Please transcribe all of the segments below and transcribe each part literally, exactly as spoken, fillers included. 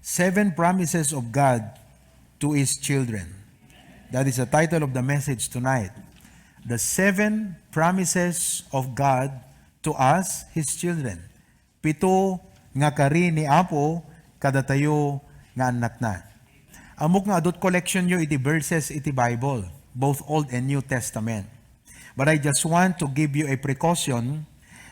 Seven Promises of God to His Children. That is the title of the message tonight. The Seven Promises of God to Us, His Children. Pito nga kari ni Apo kadatayo nga annakna. Ammok nga adut collection yo iti verses iti Bible, both Old and New Testament. But I just want to give you a precaution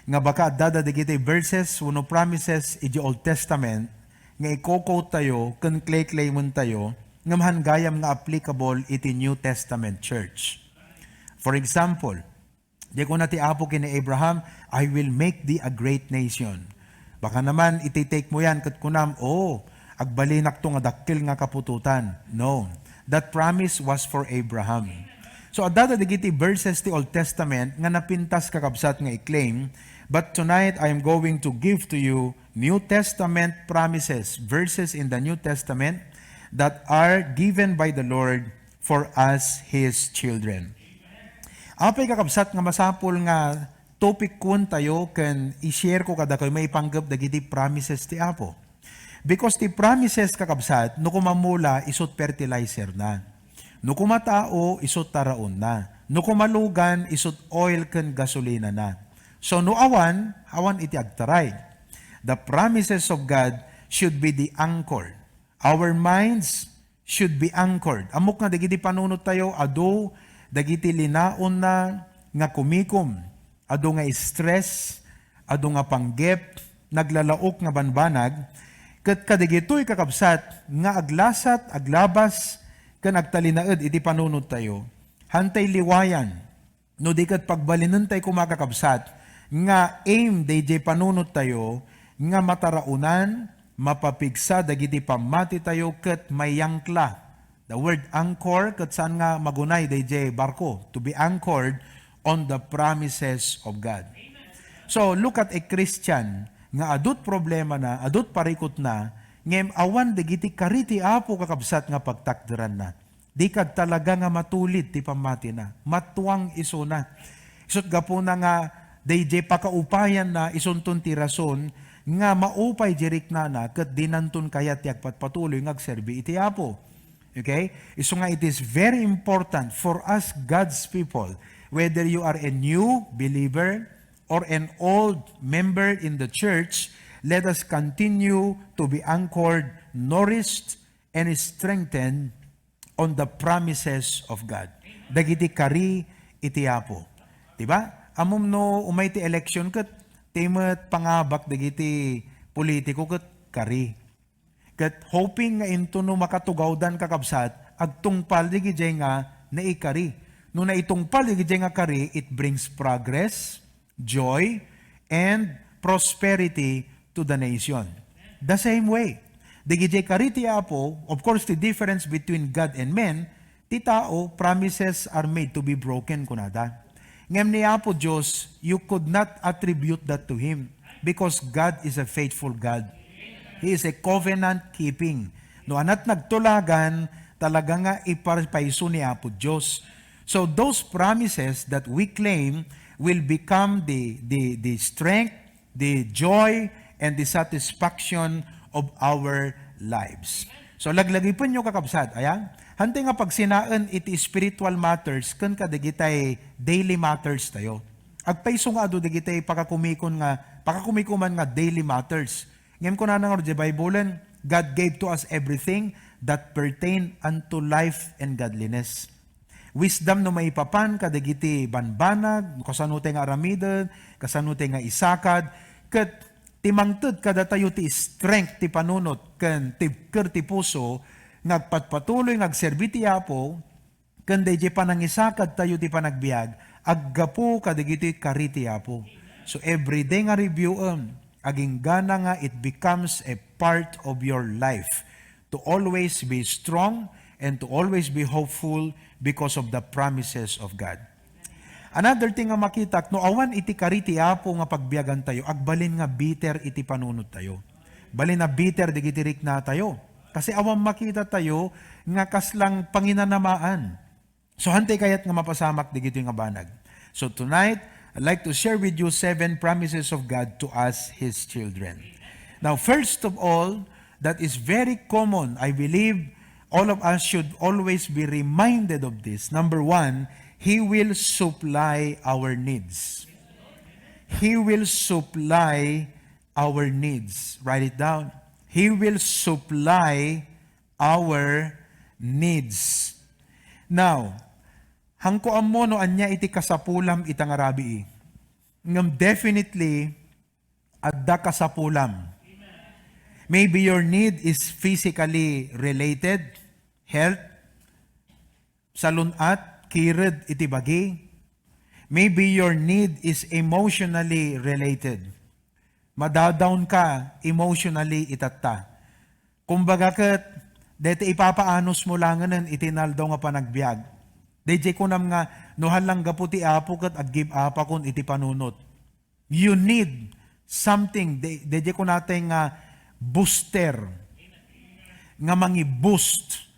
nga baka addada dagiti verses wenno promises iti Old Testament nga iko-quote tayo ken claim-claimen tayo ngem han gayam nga applicable iti New Testament church. For example, di kuna ti Apo ken ni Abraham, "I will make thee a great nation." Baka naman, iti-take mo yan, ket kunam, "Oo, agbalinakto nga dakkel nga kaputotan." No. That promise was for Abraham. So, addada dagiti verses ti Old Testament nga napintas, kakabsat, nga i-claim, but tonight I am going to give to you New Testament promises, verses in the New Testament that are given by the Lord for us, His children. Apay, kakabsat, nga masapul nga topic kun tayo ken i-share ko kadakayo maipanggep dagiti promises ti Apo. Because ti promises, kakabsat, no kumammula, isut fertilizer na. No kumatao, isut taraon na. No kumalugan, isut oil ken gasolina na. So, no awan, awan iti agtaray. The promises of God should be the anchor. Our minds should be anchored. Ammok nga dagiti panunot tayo, adu dagiti linaonna nga kumikom, adu nga stress, adu nga panggep, naglalaok nga banbanag, ket kadagitoy, kakabsat, nga aglasat, aglabas, ken agtalinaed iti panunot tayo, hantay liwayan, no di ket pagbalinentay koma, kakabsat, nga aim daydiay panunot tayo nga mataraonan, mapapigsa dagiti pammati tayo ket mayangkla. The word anchor, ket saan nga magunay daydiay barko, to be anchored on the promises of God. So, look at a Christian nga adut problema na, adut parikot na, ngem awan dagiti kari ti Apo, kakabsat, nga pagtakderanna. Di kad talaga nga matulid ti pammatina. Matuang isuna. Isut gapuna nga daydiay pakaupayanna isunton ti rason nga maupay di riknana ket dinanton kayat ti agpatpatuloy nga agserbi iti Apo. Okay? Isu nga it is very important for us God's people, whether you are a new believer or an old member in the church, let us continue to be anchored, nourished, and strengthened on the promises of God. Dagiti kari iti Apo. Di ba? Ammom no umay ti election ket ti met pangabak dagiti politiko ket kari. Ket hoping nga into no makatugawdan, kakabsat, agtungpal dagiti nga naikari. No naitungpal dagiti nga kari, it brings progress, joy, and prosperity to the nation. The same way, dagiti kari ti Apo, of course, the difference between God and men, ti tao, promises are made to be broken, kunada. Ngem ni Apo Dios, you could not attribute that to Him because God is a faithful God. He is a covenant keeping. No anat nagtulagan, talaga nga ipapayso ni Apo Dios. So those promises that we claim will become the, the, the strength, the joy, and the satisfaction of our lives. So, laglagipenyo, kakabsat, ayan. Hantay nga pagsinaen iti spiritual matters ken kadagitay daily matters tayo. Agpayso nga adu dagitay pakakumikon nga, pakakumikuman nga daily matters. Ngem kunana nga di Bible, "God gave to us everything that pertain unto life and godliness." Wisdom no maipapan kadagiti banbanag, no kasano tay nga aramiden, kasano tay nga isakad, ket ti mangted kadatayo ti strength ti panunot ken tibker ti puso nga agpatpatuloy nga agserbi ti Apo, ken daydiay panangisakadtayo ti panagbiag, aggapu kadagiti kari ti Apo. So, everyday nga review-em, aginggana nga it becomes a part of your life to always be strong and to always be hopeful because of the promises of God. Another thing nga makitak, no awan iti kari ti Apo nga pagbiagantayo, agbalin nga bitter iti panunottayo. Balin a bitter dagiti riknatayo. Kasi awan makitatayo nga kaslang panginanamaan. So, hantay kayat nga mapasamak dagitoy nga banag. So, tonight, I'd like to share with you seven promises of God to us, His children. Now, first of all, that is very common. I believe all of us should always be reminded of this. Number one, He will supply our needs. He will supply our needs. Write it down. He will supply our needs. Now, hangko ammo no ania iti kasapulam ita nga rabii. Ngem definitely, adda kasapulam. Maybe your need is physically related, health, salun-at, kired iti bagi. Maybe your need is emotionally related. Madadown ka emotionally itatta. Kumbaga ket, deti ipapaanusmo langen iti naldaw nga panagbiag. Daydiay kunam nga, no haan lang gapu ti Apo ket ag-give up akon iti panunot. You need something, de-, daydiay kunatay nga booster, nga mangi-boost.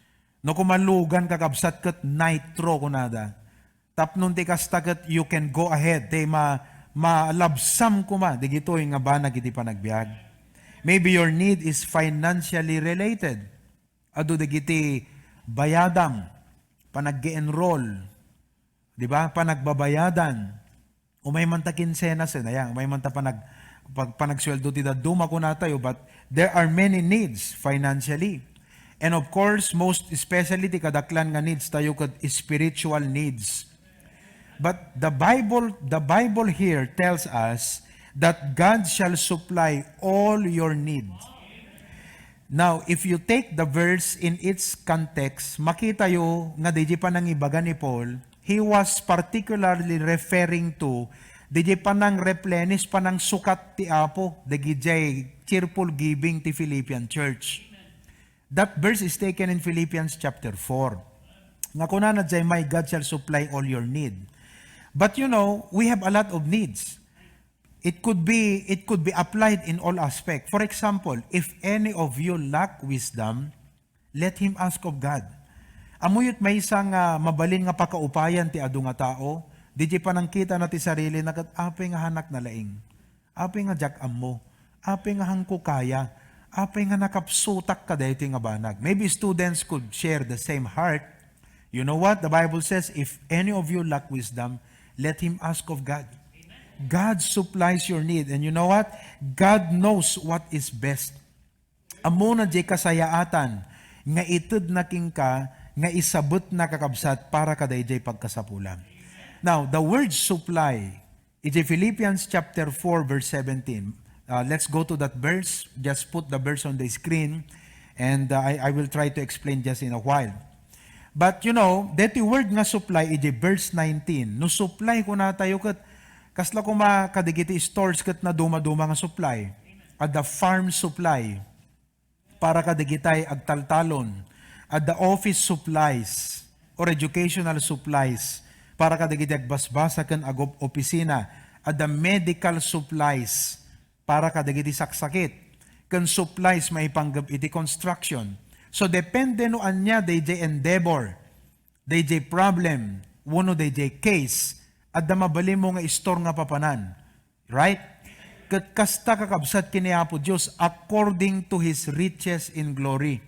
No kumalugan, kakabsat, ket nitro kunada. Tapno ti kasta ket you can go ahead, ti ma-, malabsam koma, digitoy nga banag iti panagbiag. Maybe your need is financially related. Adu dagiti bayadam, panag-enroll, di ba? Panagbabayadan. Umay man ta kinsenas, eh, aya, umay man ta panag-, pag-, panagsueldo ti dadduma, kunatayo, but there are many needs financially. And of course, most especially ti kadaklan nga needs tayo ket spiritual needs. But the Bible, the Bible here tells us that God shall supply all your need. Now, if you take the verse in its context, makitayo nga daydiay panangibaga ni Paul, he was particularly referring to daydiay panang-replenish, panangsukat ti Apo, dagijay cheerful giving ti Philippian church. That verse is taken in Philippians chapter four. Nga kunana jay, "My God shall supply all your need." But you know, we have a lot of needs. It could be, it could be applied in all aspect. For example, if any of you lack wisdom, let him ask of God. Ammok maysa nga mabalin nga pakaupayan ti adu nga tao, daydiay panangkitana ti sarilina ket, "Apay nga haanak nalaing? Apay nga diak ammo? Apay nga hangko kaya? Apay nga nakapsutak kadaytoy nga banag?" Maybe students could share the same heart. You know what? The Bible says, "If any of you lack wisdom, let him ask of God." God supplies your need. And you know what? God knows what is best. Ammona jay kasayaatan nga itedna kenka nga isabetna, kakabsat, para kadayjay pagkasapulan. Now, the word supply, iti Philippians chapter four, verse seventeen. Uh, let's go to that verse. Just put the verse on the screen, and, uh, I, I will try to explain just in a while. But, you know, deti word nga supply, iti verse nineteen, no supply kunatayo ket, kasla koma kadagiti stores ket naduma-duma nga supply. Adda farm supply para kadagitay agtaltalon. Adda office supplies or educational supplies para kadagiti agbasbasa ken agob-opisina. Adda medical supplies para kadagiti saksakit, ken supplies maipanggep iti construction. So, depende no ania dayjay endeavor, dayjay problem, wenno dayjay case, adda mabalinmo nga istor nga papanan. Right? Ket kasta, kakabsat, ken ni Apo Dios, according to His riches in glory.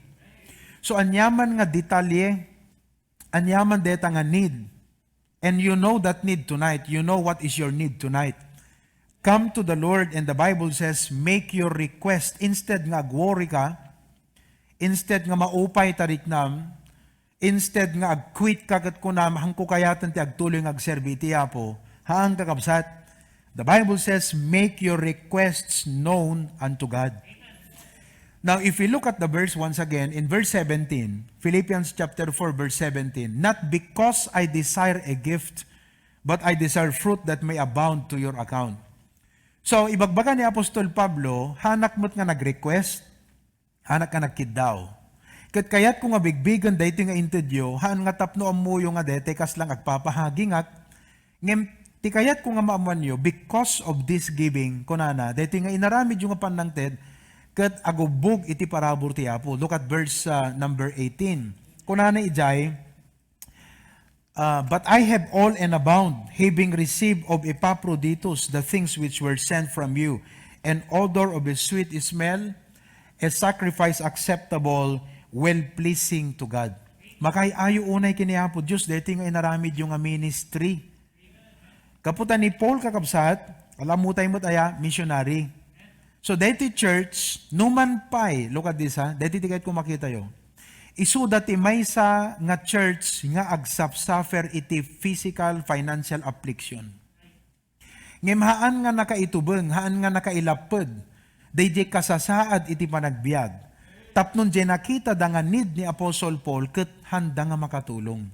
So, aniaman nga detalye, aniaman deta nga need, and you know that need tonight, you know what is your need tonight. Come to the Lord, and the Bible says, make your request. Instead nga ag-worry ka, instead nga maupay ta riknam, instead nga ag-quit ka ket kunam, "Hangko kayaten ti agtuloy nga agserbi iti Apo." Haan, kakabsat. The Bible says, "Make your requests known unto God." Now, if we look at the verse once again, in verse seventeen, Philippians chapter four, verse seventeen, "Not because I desire a gift, but I desire fruit that may abound to your account." So, ibagbaga ni Apostol Pablo, haanak met nga nag-request, haanak nga nagkiddaw. Ket kayatko nga bigbigen daytoy nga intedyo, haan nga tapno ammoyo nga daytoy kasla nga agpapahagingak, ngem ti kayatko nga maammoanyo, because of this giving, kunana, daytoy nga inaramidyo nga pannangted, ket agubbog iti parabur ti Apo. Look at verse, uh, number eighteen. Kunana idiay, Uh, "But I have all and abound, having received of Epaphroditus the things which were sent from you, an odor of a sweet smell, a sacrifice acceptable, well-pleasing to God. Makaay-ayo unay ken ni Apo Dios daytoy nga inaramidyo nga ministry. Gapu ta ni Paul, kakabsat, alam mo tayo met aya, missionary. So, daytoy church, numan pay, look at this ha, daytoy ti kayatko makitayo. Isuda ti maysa nga church nga agsapsafer iti physical, financial affliction. Ngem haan nga nakaitubeng, haan nga nakailapped daydiay kasasaad iti panagbiag. Tapno diay nakitada nga need ni Apostle Paul ket haanda nga makatulong.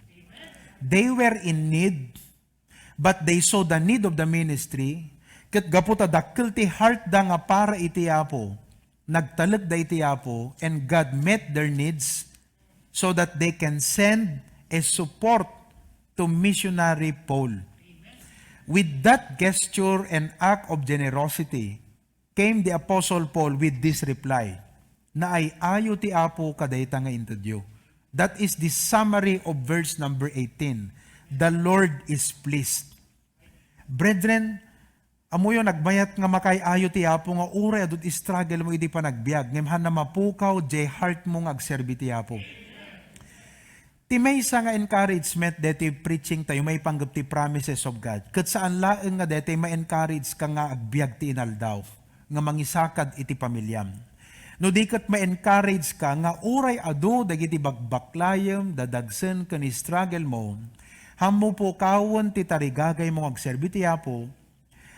They were in need, but they saw the need of the ministry, ket gapu ta dakkel ti heartda nga para iti Apo, nagtalekda iti Apo, and God met their needs so that they can send a support to missionary Paul. With that gesture and act of generosity, came the Apostle Paul with this reply, "Naay-ayo ti Apo kadayta nga intedyo." That is the summary of verse number eighteen. The Lord is pleased. Brethren, ammoyo, nagmayat nga makaay-ayo ti Apo nga uray adut struggle mo iti panagbiag, ngem haan a mapukaw diay heart mo nga agserbi ti Apo. Ti maysa nga encouragement deti preaching tayo maipanggep ti promises of God. Ket saan laeng nga deti ma-encourage ka nga agbiag ti inaldaw nga mangisakad iti pamiliam. No di ket ma-encourage ka nga uray adu dagiti bakbaklayem, dadagsen ken struggle mo, hammo pukawen ti tarigagay mo nga agserbi ti Apo,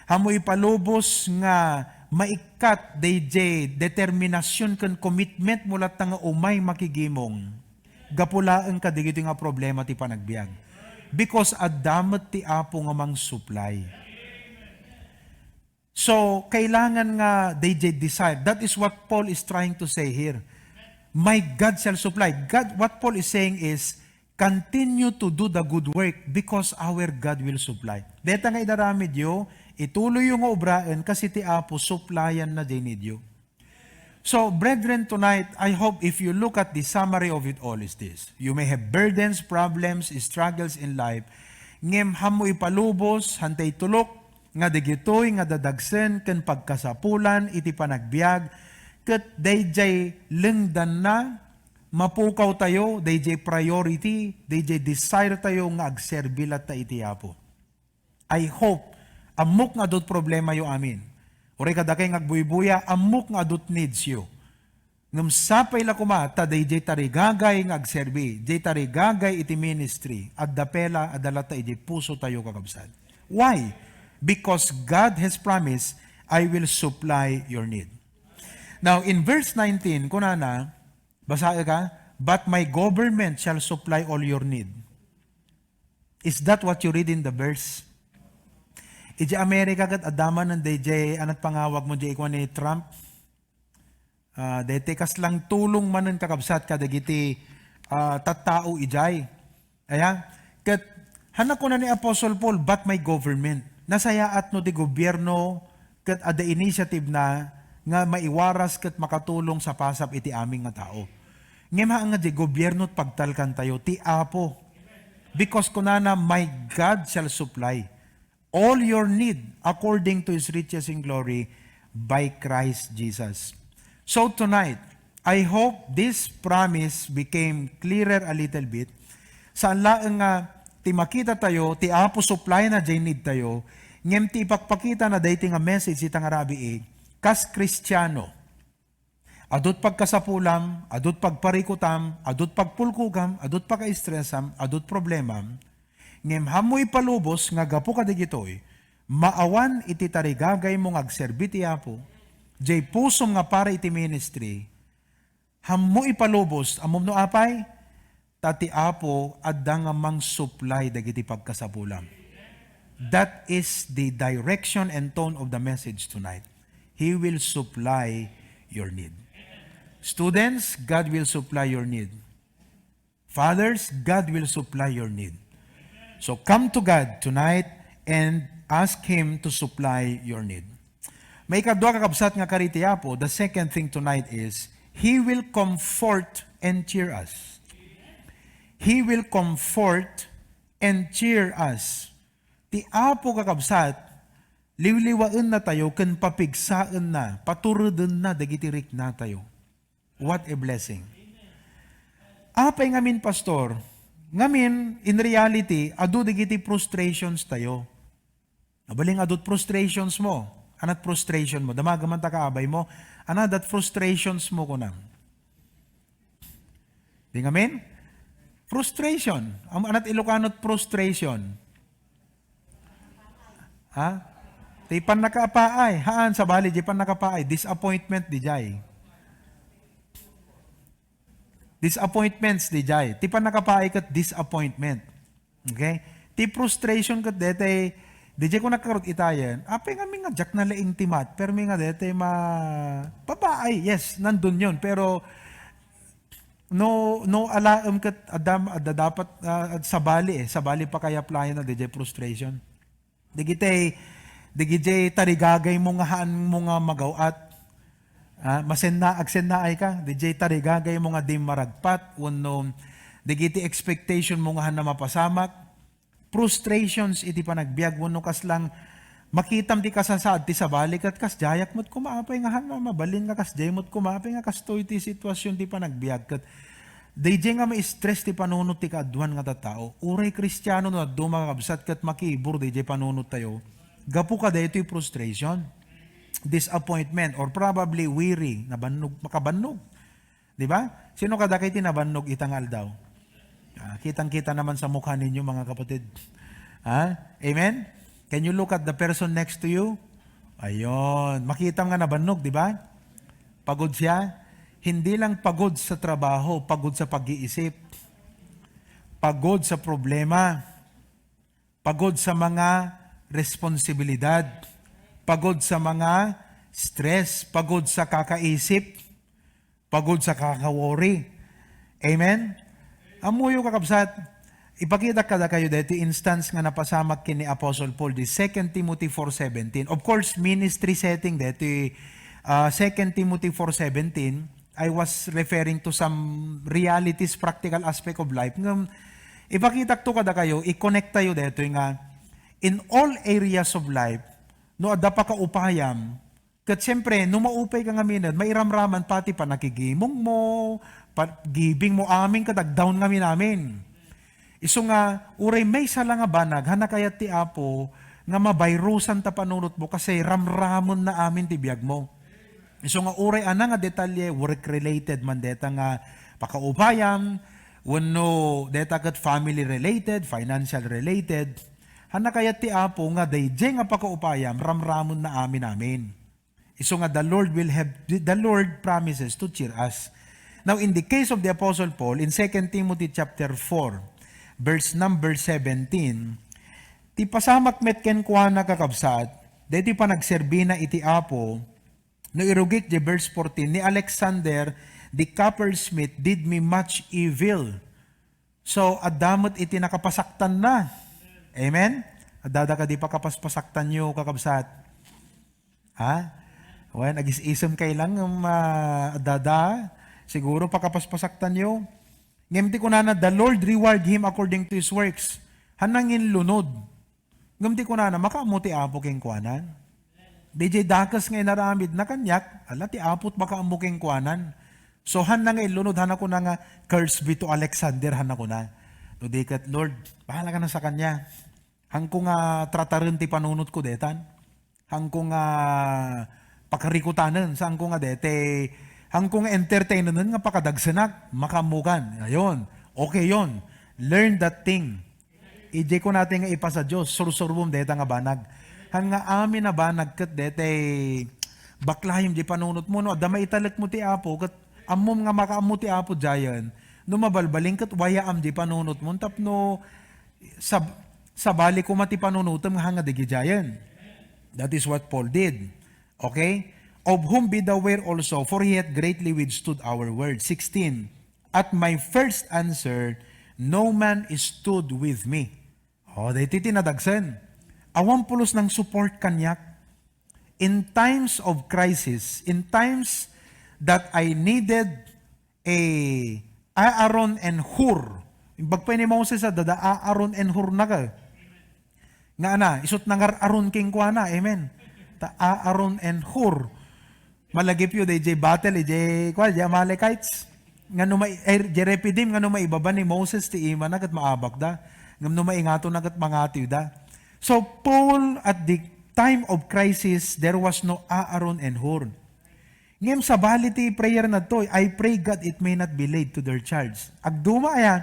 Hammo ipalubos nga maikkat daydiay determinasyon ken commitment mo latta nga umay makigimong. Gapu laeng kadagitoy nga problema ti panagbiag. Because adda met ti Apo nga mangsuplay. So, kailangan nga daydiay desire. That is what Paul is trying to say here. "My God shall supply." God, what Paul is saying is, "Continue to do the good work because our God will supply." Deta nga inaramidyo, ituloyyo nga obraen, kas iti Apo, supplyan na diay needyo. So, brethren, tonight, I hope if you look at the summary of it all is this. You may have burdens, problems, struggles in life, ngem hammo ipalubos, hantay tulok, nga dagitoy nga dadagsen ken pagkasapulan iti panagbiag, ket daydiay lengdanna, mapukaw tayo, daydiay priority, daydiay desire tayo nga agserbi latta iti Apo. I hope, ammok nga adut problemayo amin. Uray kadakay nga agbuybuya, ammok nga adut needsyo. Ngem sapay la koma ta daydiay tarigagay nga agserbi, diay tarigagay iti ministry, adda pay la, adda latta iti puso tayo, kakabsat. Why? Because God has promised, "I will supply your need." Now, in verse nineteen, kunana, basaen ka, "But my government shall supply all your need." Is that what you read in the verse? Iti Amerika ket adda manen daydiay a nagpangawag mo diay kuan ni Trump. Ah, daytoy kasla tulong manen, kakabsat, kadagiti, ah, tattao idiay. Aya? Ket, hana kuna ni Apostle Paul, "But my government." Nasayaat no ti gobierno ket adda initiative na nga maiwaras ket makatulong sapasap iti amin nga tao. Ngem haan nga diay gobierno ti pagtalkan tayo, ti Apo. Because kunana, "My God shall supply all your need according to His riches in glory by Christ Jesus." So tonight, I hope this promise became clearer a little bit. Saan laeng nga ti makita tayo, ti Apo supply na diay need tayo, ngem ti ipakpakita na daytoy nga message ita nga rabii, kas Kristiano, adut pagkasapulam, adut pagparikutam, adut pagpulkugam, adut pakastressam, adut problemam, ngem hammo ipalubos nga gapu kadagitoy, maawan iti tarigagaymo nga agserbi ti Apo, diay pusom nga para iti ministry, hammo ipalubos, ammom no apay? Ta ti Apo adda nga mangsuplay dagiti pagkasapulam. That is the direction and tone of the message tonight. He will supply your need. Students, God will supply your need. Fathers, God will supply your need. So come to God tonight and ask Him to supply your need. Maikadua, kakabsat, nga kari ti Apo, the second thing tonight is, He will comfort and cheer us. He will comfort and cheer us. Ti Apo, kakabsat, liwliwaenna tayo ken papigsaenna, paturedenna dagiti riknatayo. What a blessing. Apay ngamin, Pastor? Ngamin, in reality, adu dagiti frustrations tayo. Abalin, adut frustrations mo. Anat frustration mo. Damaga man ta kaabay mo. Anat frustrations mo, kunam. Di ngamin? Frustration. Am-, anat Ilocano frustration? Ha? Ti pannakapaay. Haan, sabali, di pannakapaay. Disappointment, di jay. Disappointments, di jay. Ti pannakapaay ket disappointment. Okay? Ti frustration ket dete, di jay ko nagkarot itayen, apay nga mi nga diak nalaing ti mat, pero mi nga dete ma-, babae, yes, nandun yun. Pero no, no alaem ket adda, adda dapat, ah, sabali eh, sabali pa kay applyan na di jay frustration. Dagiti, dagiti tarigagay mo nga haan mo nga magaw-at. Ah, masenna, agsennaay ka, dagiti tarigagay mo nga di maragpat, wenno dagiti expectation mo nga haan na mapasamak, frustrations iti panagbiag, wenno kaslang makitam ti kasasaad ti sabali, ket kas jayak met koma apay nga haan na mabalin nga kas jay met koma apay nga kastoy ti sitwasyon ti panagbiag, ket D J nga ma-stress ti panunot ti kaaduan nga tattao. Uray Kristiano no dadduma, kakabsat, ket makibur D J panunot tayo. Gapu ka daytoy frustration, disappointment, or probably weary, nabannog, makabannog. Di ba? Sino kadakay ti nabannog ita nga aldaw? Ah, kitang-kita naman sa mukha ninyo, mga kapatid. Ha? Amen? Can you look at the person next to you? Ayun. Makita nga nabannog, di ba? Pagod siya. Hindi lang pagod sa trabaho, pagod sa pag-iisip, pagod sa problema, pagod sa mga responsibilidad, pagod sa mga stress, pagod sa kakaisip, pagod sa kaka-worry. Amen? Ammoyo, kakabsat, ipakita kadakayo daytoy instance nga napasamak ken ni Apostle Paul, di Second Timothy four seventeen. Of course, ministry setting daytoy, ah, Second Timothy four seventeen, I was referring to some realities, practical aspect of life. Ngem, ipakitak to kadakayo, i-connect tayo daytoy nga, in all areas of life, no adda pakaupayam, ket siempre, no maupay ka ngamin, mairamraman pati panakigimong mo, pa-, giving mo amin, ket ag-down ngamin amin. Isu nga, uray maysa la nga banag, haan na kayat ti Apo nga mabayrusan ta panunot mo, kasi ramramen na amin ti biag mo. Isu nga, uray ania nga detalye, work-related man deta nga pakaupayam, wenno deta ket family-related, financial-related, haan na kayat ti Apo nga daydiay nga pakaupayam, ramramen na amin amin. Isu nga, the Lord will have, the Lord promises to cheer us. Now, in the case of the Apostle Paul, in Second Timothy chapter four, verse number seventeen, ti pasamak met kenkuana, kakabsat, daytoy panagserbina iti Apo, no irugik di verse fourteen, ni Alexander the coppersmith did me much evil. So, adda met iti nakapasaktanna. Amen? Addada kadi pakapaspasaktanyo, kakabsat? Ha? Wen, agis-isem kay lang, um, ah, addada. Siguro pakapaspasaktanyo. Ngem ti kunana, "The Lord reward him according to his works." Haan na nga inlunod. Ngem ti kunana, makaammo ti Apo kenkuana. Daydiay dakes nga inaramidna kaniak, ala, ti Apo't makaammo kenkuana. So, haan na nga inlunod, haan na kuna nga, "Curse be to Alexander," haan na kuna. No di ket, "Lord, bahala ka na sa kanya. Haanko nga trataren ti panunotko detan. Haanko nga pakarikutanen, saanko nga dete, haanko nga entertainenen nga pakadagsenak." Makaammokan. Ayun. Okay yon. Learn that thing. Idiay kunata nga ipasa Dios, sursurbom dayta nga banag. Haan nga amin a banag ket daytay baklayem di panunot mo, no adda maitalek mo ti Apo, ket ammom nga makaammo ti Apo diayen, no mabalbalin ket wayaam di panunot mo, tapno sab-, sabali koma ti panunotem nga haan nga digidiayen. That is what Paul did. Okay? "Of whom be thou ware also, for he hath greatly withstood our word." Sixteen, "At my first answer, no man stood with me." Oh, daytoy ti nadagsen. Awan pulos nang support kaniak. In times of crisis, in times that I needed a Aaron and Hur. Imbag pay ni Moses a dada Aaron and Hur na ka. Nga ana, isut nangar-aron kenkuana. Amen. Ta Aaron and Hur. Malagipyo dayjay battle, ijay, kua, ijay Amalekites. Nga no mai-, ay, ijay Rephidim, nga no maibaban ni Moses ti imana, ket maabakda. Ngem no maingatonna, ket mangatiwda. So, Paul, at the time of crisis, there was no Aaron and Hur. Ngem sabali ti prayer na to, "I pray God it may not be laid to their charge." Agduma aya,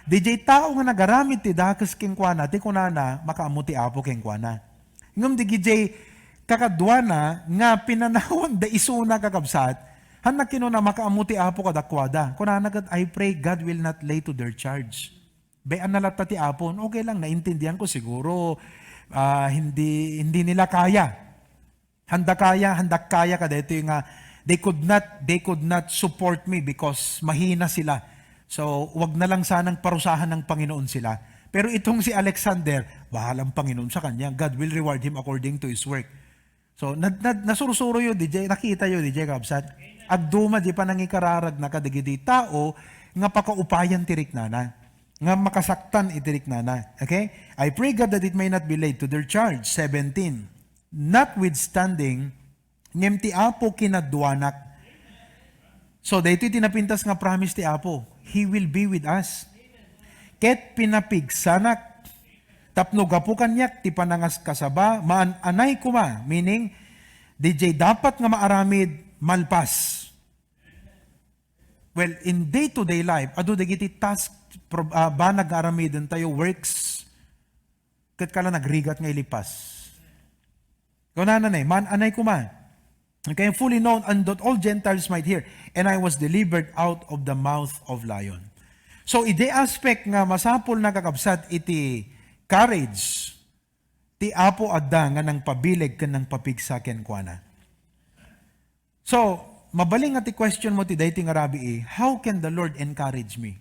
dijay tao nga nagaramid ti dakes kenkuana, ti kunana, makaammo ti Apo kenkuana. Ngem digidiay kakaduana nga pinanawan da isuna, kakabsat, han nakinuna, "Makaammo ti Apo kadakuada." Kunana ket, "I pray God will not lay to their charge." Bay-anna latta ti Apo. Okay lang, naintindihan ko siguro, ah, hindi, hindi nila kaya. Handa kaya, handa kaya kadaytoy nga they could not, they could not support me because mahina sila. So, wag na lang sanang parusahan ng Panginoon sila. Pero itong si Alexander, bahalang Panginoon sa kanya. God will reward him according to his work. So, nad-, nad-, nasursuroyo dijay, nakitayo dijay, kabsat. Agduma di panangikararagna kadagiti tao nga pakaupayan ti riknana, nga makasaktan iti riknana. Okay? "I pray God that it may not be laid to their charge." Seventeen. "Notwithstanding, ngem ti Apo kinaduanak." So, daytoy ti napintas nga promise ti Apo, "He will be with us." "Ket pinapigsanak, tapno gapu kaniak ti panangaskasaba, maan-anay koma," meaning, dijay dapat nga maaramid, malpas. Well, in day-to-day life, adu dagiti task, pro-, ah, banag nga aramidentayo, works, ket kala nagrigat nga ilipas. Kunana ne, "Maan-anay koma. Okay, fully known, and that all Gentiles might hear. And I was delivered out of the mouth of lion." So, idi aspect nga masapul na, kakabsat, iti courage, ti Apo adda nga nangpabileg ken nangpapigsa kenkuana. So, mabalin nga ti question mo ti daytoy nga rabii, "How can the Lord encourage me?"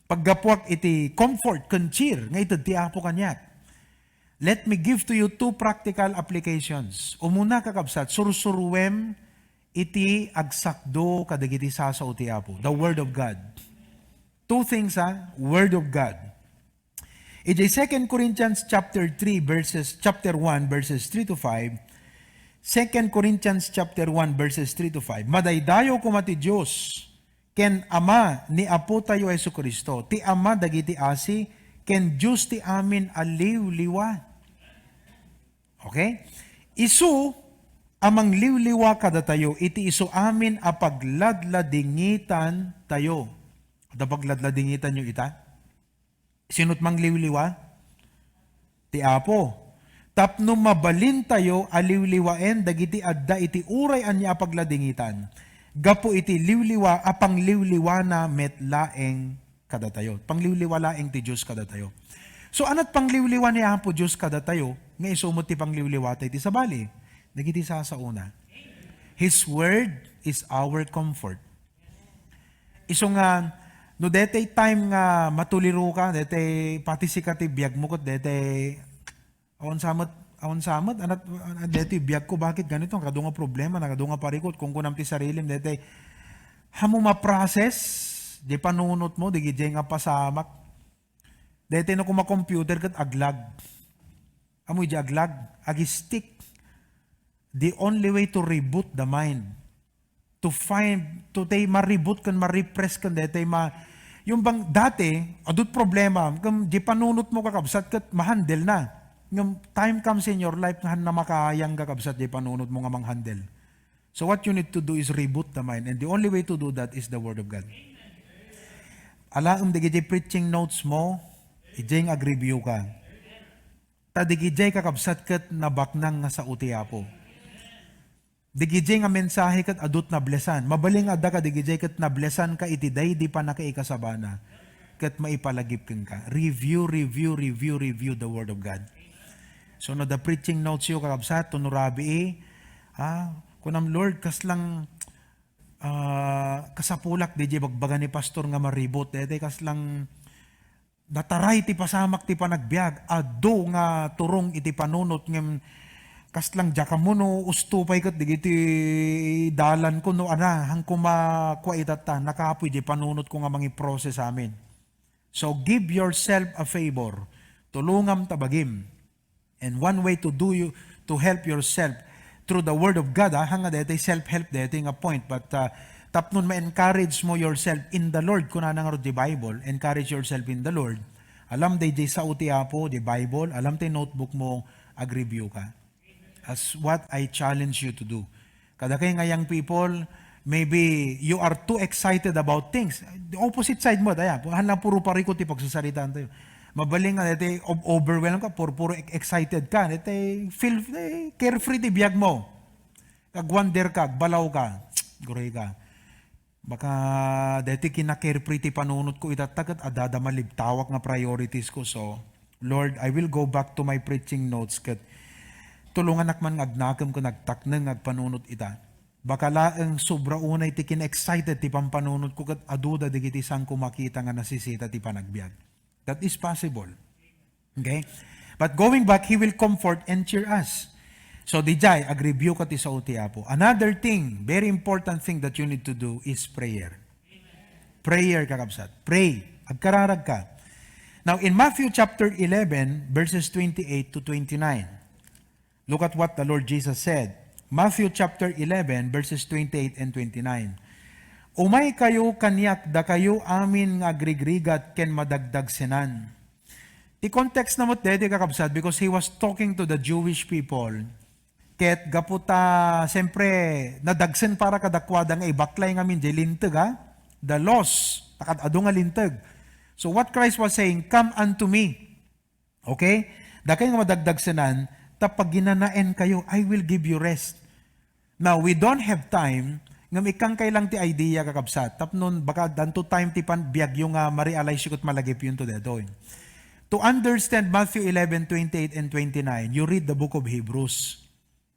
Paggapuak iti comfort ken cheer nga ited ti Apo kaniak. Let me give to you two practical applications. Umuna, kakabsat, sursuruem iti agsakdo kadagiti sasao ti Apo, the Word of God. Two things, ha? Word of God. Idiay Second Corinthians chapter three, verses, chapter one, verses three to five, Second Corinthians chapter one, verses three to five, "Madaydayaw koma ti Dios ken Ama ni Apotayo Jesu-Cristo, ti Ama dagiti asi ken Dios ti amin a liwliwa." Okay? Isu a mangliwliwa kadatayo iti isu amin a pagladladingitantayo. Adda pagladladingitanyo ita? Sino't mangliwliwa? Ti Apo. Tapno mabalintayo a liwliwaen dagiti adda iti uray ania a pagladingitan, gapu iti liwliwa a pangliwliwana met laeng kadatayo. Pangliwliwa laeng ti Dios kadatayo. So, ania't pangliwliwa ni Apo Dios kadatayo, nga isu met ti pangliwliwata iti sabali, dagiti sasaona. His word is our comfort. Isu nga, no detay time nga matuliroka, detay pati sika ti biagmo ket detay, "Awan sa met, awan sa met, anat-, anat-, detoy biagko, bakit ganito?" Nakadu nga problema, nakadu nga parikut, kunkunam ti sarilim, detay, ammo ma-process, di panunotmo, di gidjay nga pasamak. Detay no kuma-computer ket aglag. Ammo di aglag, ag-stick. The only way to reboot the mind, to find, to tay ma-reboot ken ma-refresh ken detay ma-, yung bang dati, adut problema, ngem di panunotmo, kakabsat, ket ma-handle na. Ngem time comes in your life nga han na makayang, kakabsat, di panunotmo nga mang-handle. So what you need to do is reboot the mind. And the only way to do that is the Word of God. Alaem dagiti preaching notes mo, ijay nga ag-review ka. Ta dagijay, kakabsat, ket nabaknang nga sao ti Apo. Dagijay nga mensahe ket adut nablesan. Mabalin nga adda ka dagijay ket nablesan ka iti daydi pannakaikasabana ket maipalagip kenka. Review, review, review, review the Word of God. So, no, the preaching notes yo, kakabsat, to no rabii, ah, kunam, "Lord, kaslang, ah, kasapulak di bagbaga ni Pastor nga maribot. Daytoy kaslang nataray ti pasamak ti panagbiag. Adu nga turong iti panunot ngem kaslang diak ammo no usto pay ket dagiti dalan ko no ana, han koma kua itatta, nakapoy di panunot ko nga mangiprocess amin." So, give yourself a favor. Tulongam ta bagim. And one way to do you, to help yourself, through the word of God, ha, nga daytoy self-help daytoy nga point, but, uh, tapnon ma-encourage mo yourself in the Lord, kunana ngarud ti Bible, encourage yourself in the Lord. Alam dayjay sao ti Apo, the Bible, alam ti notebook mo, agreview ka. As what I challenge you to do. Kadakay nga young people, maybe you are too excited about things. The opposite side mo, daya, hala puro parikut ti pagsasaritaan tayo. Mabalin nga, iti ob-, overwhelm ka, puro, puro ex-, excited ka, iti feel, eh, carefree ti biag mo. Agwonder ka, agbalaw ka, guray ka. Baka deti kina-carefree ti panunot ko itatta ket adda malibtawak nga priorities ko. So, Lord, I will go back to my preaching notes ket tulonganak man nga agnakem ken agtakneng nga agpanunot ita. Baka laeng sobra unay ti kina-excited ti pampanunot ko ket aduda dagiti saan ko makita nga nasisita ti panagbiag. That is possible. Okay? But going back, He will comfort and cheer us. So, dijay, agreview ka ti sao ti Apo. Another thing, very important thing that you need to do is prayer. Prayer, kakabsat. Pray. Agkararag ka. Now, in Matthew chapter eleven, verses twenty-eight to twenty-nine, look at what the Lord Jesus said. Matthew chapter eleven, verses twenty-eight and twenty-nine. "Umaykayo kaniak, dakayo amin nga agrigrigat ken madagdagsenan." Ti context na met daydi, kakabsat, because he was talking to the Jewish people. Ket gapu ta, siyempre, nadagsen para kadakuada nga ibaklay ngamin di linteg, ha? The laws, ta kad-adu nga linteg. So what Christ was saying, "Come unto me." Okay? Dakay nga madagdagsenan, ta paginanaen kayo, I will give you rest. Now, we don't have time, ngem ikkangkay lang ti idea, kakabsat. Tapnon, baka danto time ti pan-, biagyo nga ma-realize yo ket malagipyon to detoy. To understand Matthew eleven twenty-eight and twenty-nine, you read the book of Hebrews.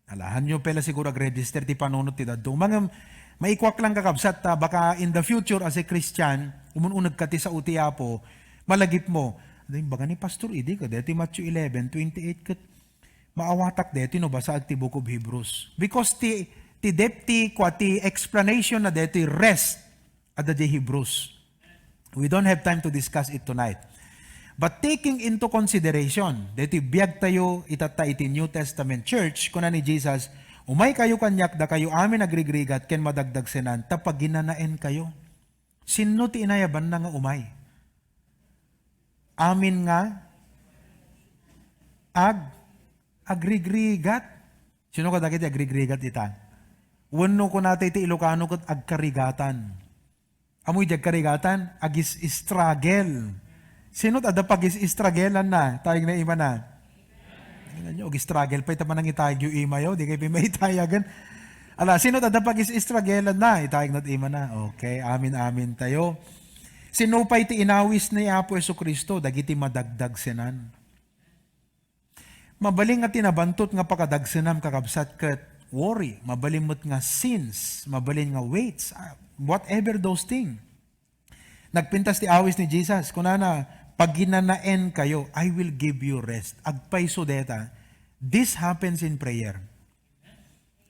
Alahan yo pela siguro ag-register ti panunot ti dadduma. Ngem, maikuak lang, kakabsat, ta baka in the future as a Christian, umun-uneg ka ti sao ti Apo, malagip mo, "Ay, baga ni Pastor idi, kada ti Matthew eleven twenty-eight ket maawatak deti no basaek ti Book of Hebrews." Because ti, ti depth ti, kua, ti explanation na deti rest, adda di Hebrews. We don't have time to discuss it tonight. But taking into consideration, deti biag tayo itatta iti New Testament church, kuna ni Jesus, "Umay kayo kaniak, dakayo amin agrigrigat ken madagdagsenan, ta paginanaen kayo." Sinno ti inayabanna nga umay? Amin nga ag-, agrigrigat. Sino kadagiti agrigrigat ita? Wenno kunata iti Ilocano ket agkarigatan. Amoy di agkarigatan, agis-struggle. Sino adda pagis-strugglean na? Tayag na imana. Tingnan nyo, ag-struggle pa ita manangitayag yu imayo, di kayo pimay tayagan. Ala, sino adda pagis-strugglean na? Itayag na imana. Okay, amin, amin tayo. Sino pay ti inawis ni Apo Jesu-Cristo? Dagiti madagdagsenan. Mabalin nga tinabantot nga pakadagsenam, kakabsat, ket worry. Mabalin met nga sins. Mabalin nga weights. Ah, whatever those things. Nagpintas ti awis ni Jesus. Kunana, "Paginanaen kayo, I will give you rest." Agpayso deta. This happens in prayer.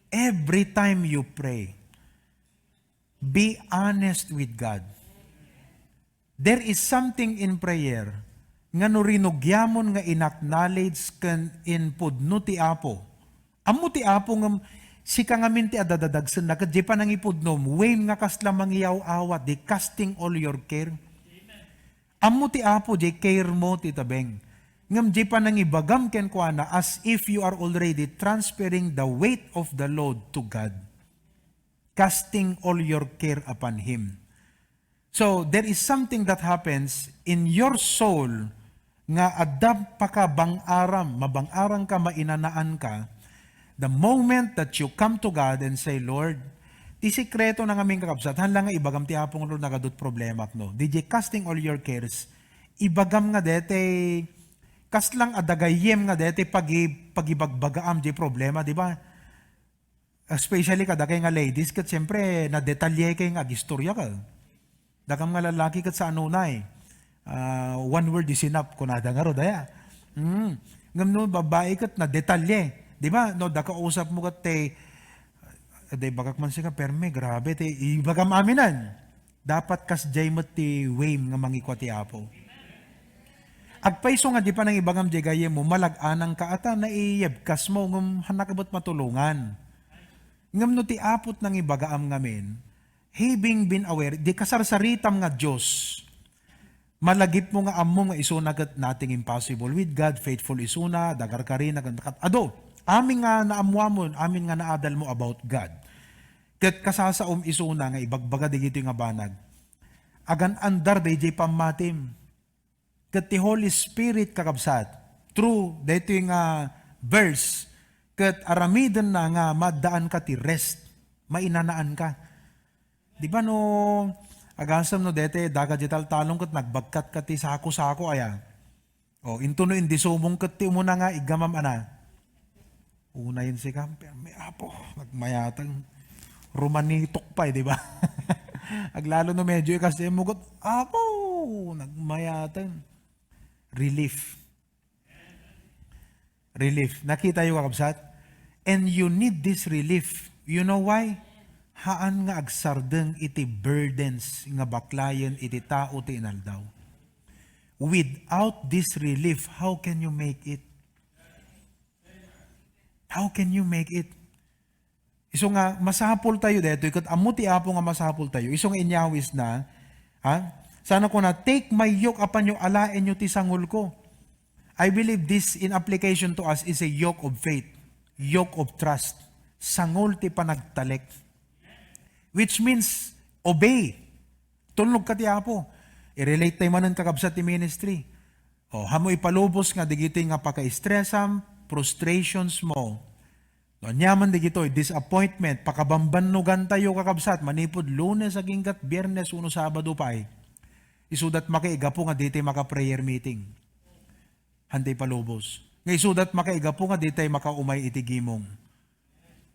Every time you pray, be honest with God. There is something in prayer nga no rinugiamon nga in-acknowledge ken inpudno ti Apo. Ammo ti Apo ngem sika ngamin ti adadadagsenna ket di panangipudnom, wen nga kasla mangiyaw-awat, di casting all your care. Ammo ti Apo, di care mo ti tabeng. Ngem di panangibagam kenkuana as if you are already transferring the weight of the load to God. Casting all your care upon Him. So, there is something that happens in your soul nga adda pakabang-aram, mabang-aram ka, mainanaan ka, the moment that you come to God and say, "Lord," ti sikreto na ngamin, kakabsat, haan lang nga ibagam ti Apo nga, "Lord, nagadut problemak, no?" Di jay casting all your cares, ibagam nga dete, kaslang adda gayyem nga dete pagi-, pagibagbagaam di problema, di ba? Especially kadakay nga ladies, ket siyempre, nadetalye kay nga agistorya ka. Dakam nga lalaki ket saan unay. Ah, one word is enough, kunada ngarud, aya. Mm. Ngem no, babae ket nadetalye. Di ba? No, dakausap mo ket te, de, bagak man sika, perme, grabe, te, ibagam aminan. Dapat kasdiay met ti way nga mangikua ti Apo. Agpayso nga di panangibagam di gayyemmo, malag-anangka ata, naiyebkasmo, ngem hannaka met matulongan. Ngem no ti Apo't nangibagaam ngamin, having been aware, di kasarsaritam nga Dios, malagipmo nga ammom nga isuna ket nothing impossible with God, faithful isuna, dagarkarina, ket kat-, adu, amin nga naammuamon, amin nga naadalmo about God. Ket kasasaom isuna nga ibagbaga dagitoy nga banag. Agan-andar daydiay pammatim. Ket ti Holy Spirit, kakabsat, through daytoy nga verse, ket aramidenna nga maaddaanka ti rest, mainanaanka. Di ba no, agasem no daytoy daga diay taltalong ket nagbagkatka ti sako-sako aya? O, into no indisumong ket ti umuna nga iggamam ana. Unayen si Camper, may Apo, nagmayateng. Rumanitok pay, di ba? Aglalo no medyo ikas di mugot, Apo, nagmayateng. Relief. Relief. Nakita yo, kakabsat? And you need this relief. You know why? Haan nga agsardeng iti burdens nga baklayen iti tao ti inaldaw. Without this relief, how can you make it? How can you make it? Isu nga masapul tayo daytoy, ket ammo ti Apo nga masapul tayo. Isu nga inyawisna, ha? Sana kuna, "Take my yoke upon you, alaenyo ti sangulko." I believe this in application to us is a yoke of faith, yoke of trust. Sangul ti panagtalek. Which means, obey. Tulnog ka ti Apo. I-relate tayo manen, kakabsat, ti ministry. O, hamo ipalubos nga digitoy nga pakaistresam, frustrations mo. No, aniaman digitoy, disappointment, pakabambannugan tayo, kakabsat, manipud Lunes aginggat Biyernes wenno Sabado pay. Isudat makaigapu nga ditay maka-prayer meeting. Hantay palubos. Nga isudat makaigapu nga ditay makaumay iti gimong.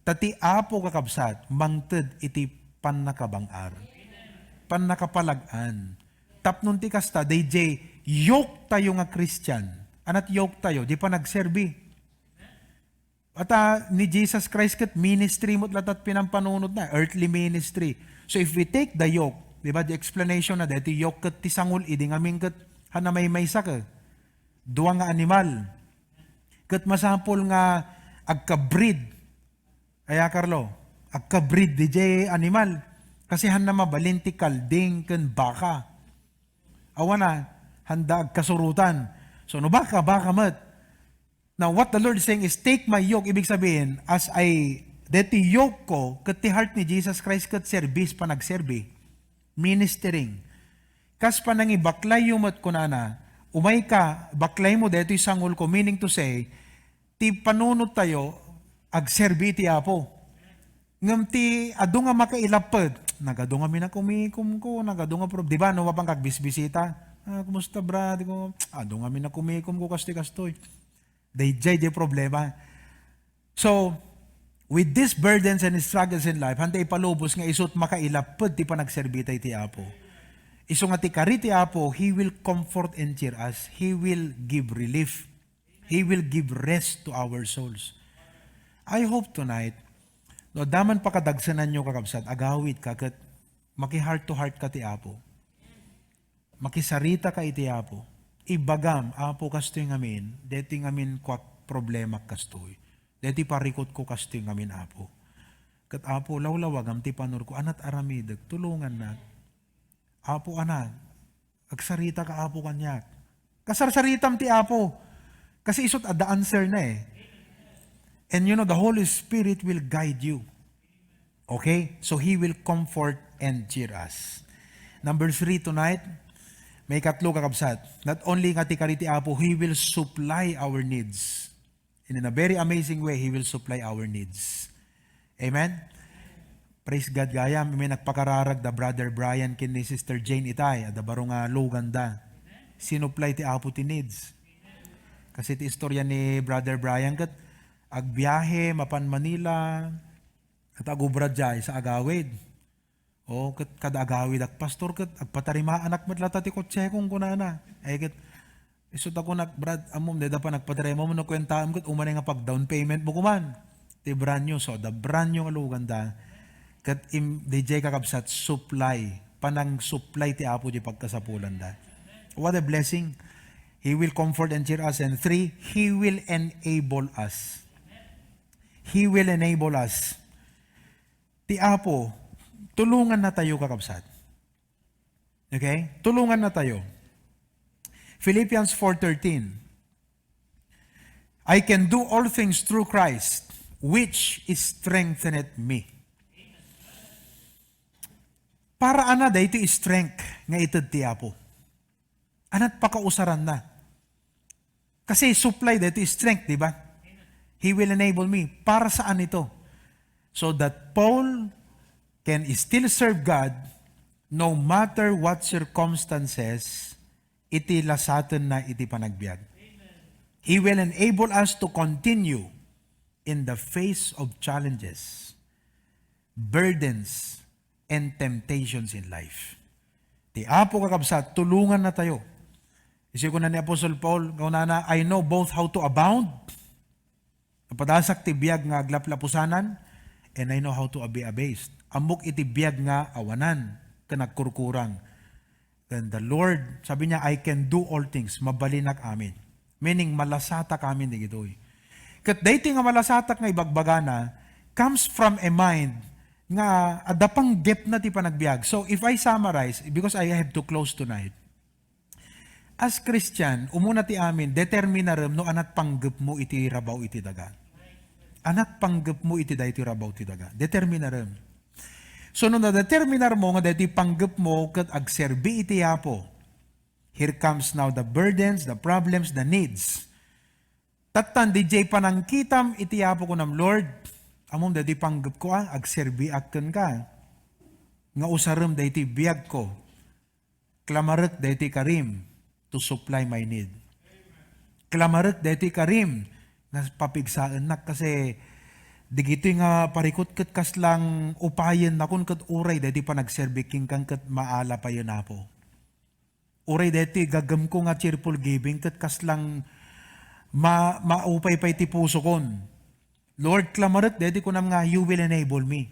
Ta ti Apo, kakabsat, mangted iti pannakabang-ar. Pannakapalag-an. Tapnon ti kasta, dayjay yoke tayo nga Christian. Anat yoke tayo, di panagserbi. Ata ni Jesus Christ ket ministry met latat pinampanunotna, earthly ministry. So if we take the yoke, di ba, the explanation na daytoy yoke ket ti sangul idi ngamin ket hana maymaysa ket dua nga animal. Ket masapul nga agka-breed. Aya, Carlo, agka-breed dijay animal. Kasi hana mabalin ti kalding ken baka. Awan a, handa agkasurotan. So no baka, baka met. Now, what the Lord is saying is, "Take my yoke." Ibig sabihin, as I, deti yoke ko, ket ti heart ni Jesus Christ ket service, panagserbi, ministering. Kas panangibaklayyo met kunana, "Umay ka, baklay mo detoy sangul ko," meaning to say, ti panunot tayo, agserbi ti Apo. Ngem ti adu nga makailaped, nagadu nga minakumikom ko, nagadu nga prob-, di ba, no, mapan kagbisbisita? "Ah, kumusta, brad?" Ko, "Adu nga minakumikom ko, kastoy, kastoy." Dayjay di problema. So, with these burdens and struggles in life, hanta ipalubos nga isut makailaped ti panagserbi tay ti Apo. Isu nga ti kari ti Apo, He will comfort and cheer us. He will give relief. He will give rest to our souls. I hope tonight, no, adda man pakadagsenanyo, kakabsat, agawid ka ket maki-heart to heart ka ti Apo. Makisarita ka iti Apo. Ibagam, "Apo, kastoy ngamin, deti ngamin kuak problemak kastoy. Deti parikutko kastoy ngamin, Apo. Ket, Apo, lawlawagam ti panurko, anat aramidek, tulongannak. Apo, anak, agsarita ka, Apo, kaniak." Kasarsaritam ti Apo. Kasi isut adda answer na eh. And you know, the Holy Spirit will guide you. Okay? So He will comfort and cheer us. Number three tonight, maikatlo, kakabsat. Not only nga ti kari ti Apo, He will supply our needs. And in a very amazing way, He will supply our needs. Amen? Praise God, gayam. May nagpakararag da Brother Brian ken ni Sister Jane itay, adda baro nga lugan da. Sinuplay ti Apo ti needs. Kasi ti istorya ni Brother Brian ket agbiahe mapan Manila, ket agubra diay sa agawid. O, ket kada agawidak, "Pastor, ket agpatarimaanak met latta ti kotsekong," kunana. Ay, ket, isut a kunak, "Brad, ammom, dayta pa nagpatarima mo, no kuentaem, ket umanay nga pag-down payment mo kuman. Ti brand new." So, the brand new nga lugan da. Ket im-, D J, kakabsat, supply. Panang-supply ti Apo di pagkasapulanda. What a blessing. He will comfort and cheer us. And three, He will enable us. He will enable us. Ti Apo, tulongannatayo, kakabsat. Okay? Tulongannatayo. Philippians four thirteen, "I can do all things through Christ, which is strengthened me." Para ania daytoy strength nga ited ti Apo? Ania't pakausaranna? Kasi supply daytoy strength, di ba? "He will enable me." Para saan ito? So that Paul can still serve God no matter what circumstances iti lasatenna iti panagbiag. He will enable us to continue in the face of challenges, burdens, and temptations in life. Ti Apo, kakabsat, tulongannatayo. Isu kuna ni Apostle Paul, kunana, "I know both how to abound," napadasak ti biag nga aglaplapusanan, "and I know how to be abased." Ammok iti biag nga awanan ken agkurkurang. Then the Lord, sabi niya, "I can do all things." Mabalinak amin. Meaning, malasatak amin digitoy. Ket daytoy nga malasatak nga ibagbagana comes from a mind nga adda panggepna ti panagbiag. So, if I summarize, because I have to close tonight, as Christian, umuna ti amin, determinarem no ania't panggepmo iti rabaw iti daga. Ania't panggepmo iti daytoy rabaw ti daga. Determinarem. So, no nadeterminarmo nga daytoy panggepmo ket agserbi iti Apo, here comes now the burdens, the problems, the needs. Tattan, didiay panangkitam iti Apo, kunam, "Lord, ammom daytoy panggepko, a, agserbiak kenka. Nga usarem daytoy biagko. Klamarek daytoy karim to supply my need. Klamarek daytoy karim nga papigsaennak, kasi digitoy nga parikut ket kaslang upayennakon ket uray daytoy panagserbi kenka ket maala payen, Apo. Uray daytoy gagemko nga cheerful giving ket kaslang ma-, maupay pay ti pusokon. Lord, klamarek daytoy kunam nga you will enable me."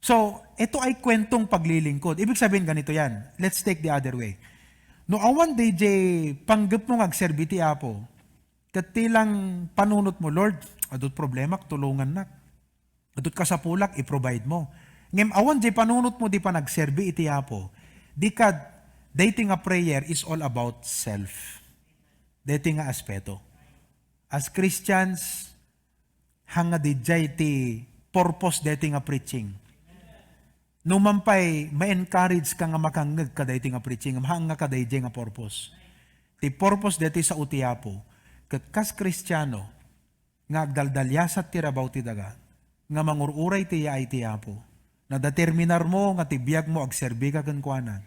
So, ito ay kwentong paglilingkod. Ibig sabihin, ganito yan. Let's take the other way. No awan didiay panggepmo nga agserbi ti Apo, ket ti lang panunotmo, "Lord, adut problemak, tulongannak. Adut kasapulak, i-provide mo." Ngem awan diay panunotmo, di panagserbi iti Apo, di kad-, daytoy nga prayer is all about self. Daytoy nga aspeto. As Christians, hanga didiay ti purpose daytoy nga preaching. No man pay, ma-encourage ka nga makangngeg kadaytoy nga preaching, hanga kadaydiay nga purpose. Ti purpose daytoy sao ti Apo, ket kas Kristiano nga agdaldaliasat ti rabaw ti daga, nga mangur-uray ti yaay ti Apo, nadeterminarmo nga ti biagmo agserbika kenkuana,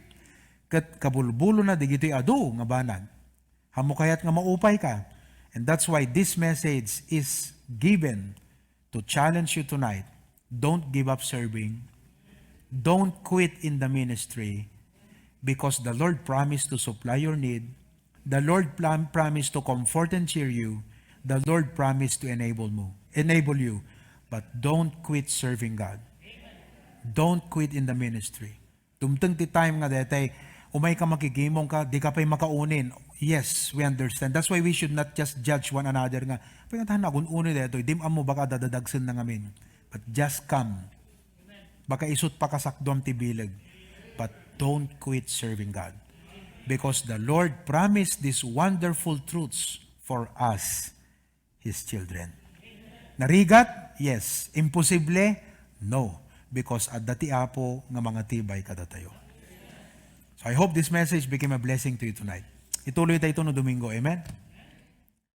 ket kabulbulona digitoy adu nga banag. Ammok kayat nga maupay ka. And that's why this message is given to challenge you tonight. Don't give up serving. Don't quit in the ministry, because the Lord promised to supply your need. The Lord plam-, promised to comfort and cheer you. The Lord promised to enable mo, enable you. But don't quit serving God. Don't quit in the ministry. Dumteng ti time nga daytay, umay ka, makigimong ka, di ka pay makaunin. Yes, we understand. That's why we should not just judge one another nga, "Apay nga ta nagun-uni daytoy, dim ammo, baka dadadagsen na ngamin." But just come. Baka isut pakasakduam ti bileg. But don't quit serving God. Because the Lord promised these wonderful truths for us, His children. Narigat? Yes. Imposible? No. Because adda ti Apo nga mangatibay kadatayo. So I hope this message became a blessing to you tonight. Ituloy tayo ito no Domingo. Amen?